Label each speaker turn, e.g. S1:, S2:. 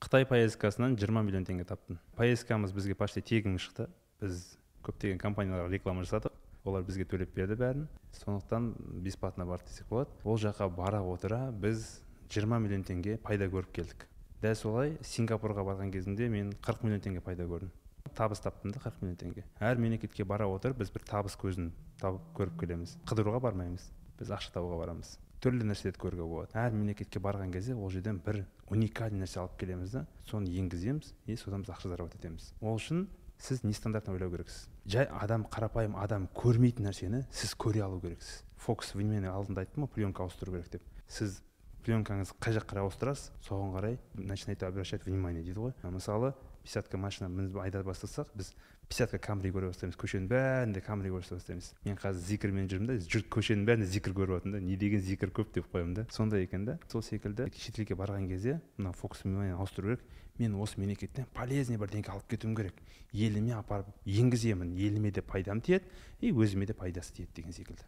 S1: Қытай поездкасынан 20 миллион теңге таптым. Поездкамыз бізге почти тегін шықты. Біз көптеген компанияларға реклама жасадық, олар бізге төлеп берді бәрін, сондықтан бесплатно барды десек болады. Ол жаққа бара отыра біз 20 миллион теңге пайда көріп келдік. Дәл солай Сингапурға барған кезімде мен 40 миллион теңге пайда көрдім, табыс таптым да 40 миллион теңге. Әр мемлекетке бара отырып біз бір табыс көзін тауып көріп келеміз. Қыдыруға бармаймыз, біз ақша табуға барамыз. Түрлі нәрселерді көруге болады. Әр мемлекетке барған кезде ол жерден бір уникальный нәрсе алып келеміз да, соны енгіземіз и содан біз ақша зарабатывать етеміз. Ол үшін сіз нестандартно ойлау керексіз. Жай адам, қарапайым адам көрмейтін нәрсені сіз көре алу керексіз. Фокус внимание, алдында айттым ғой, пленка ауыстыру керек деп. Сіз пленкаңызды қай жаққа қарай ауыстырасыз, соған қарай начинаете обращать внимание дейді ғой. Мысалы, пятьдесятка машина мініп айдап бастасақ, біз пятьдесятка Камри көре бастаймыз, көшенің бәрінде Камри көре бастаймыз. Мен қазір Зикрмен жүрмін да, жұрт көшенің бәрінде Зикр көріп жатырмын да, не деген Зикр көп деп қоямын да. Сондай екен да. Сол секілді шетелге барған кезде мына фокус внимание ауыстыру керек. Мен осы мемлекеттен полезный бірдеңке алып кетуім керек, еліме апарып енгіземін, еліме де пайдам тиеді и өзіме де пайдасы тиеді деген секілді.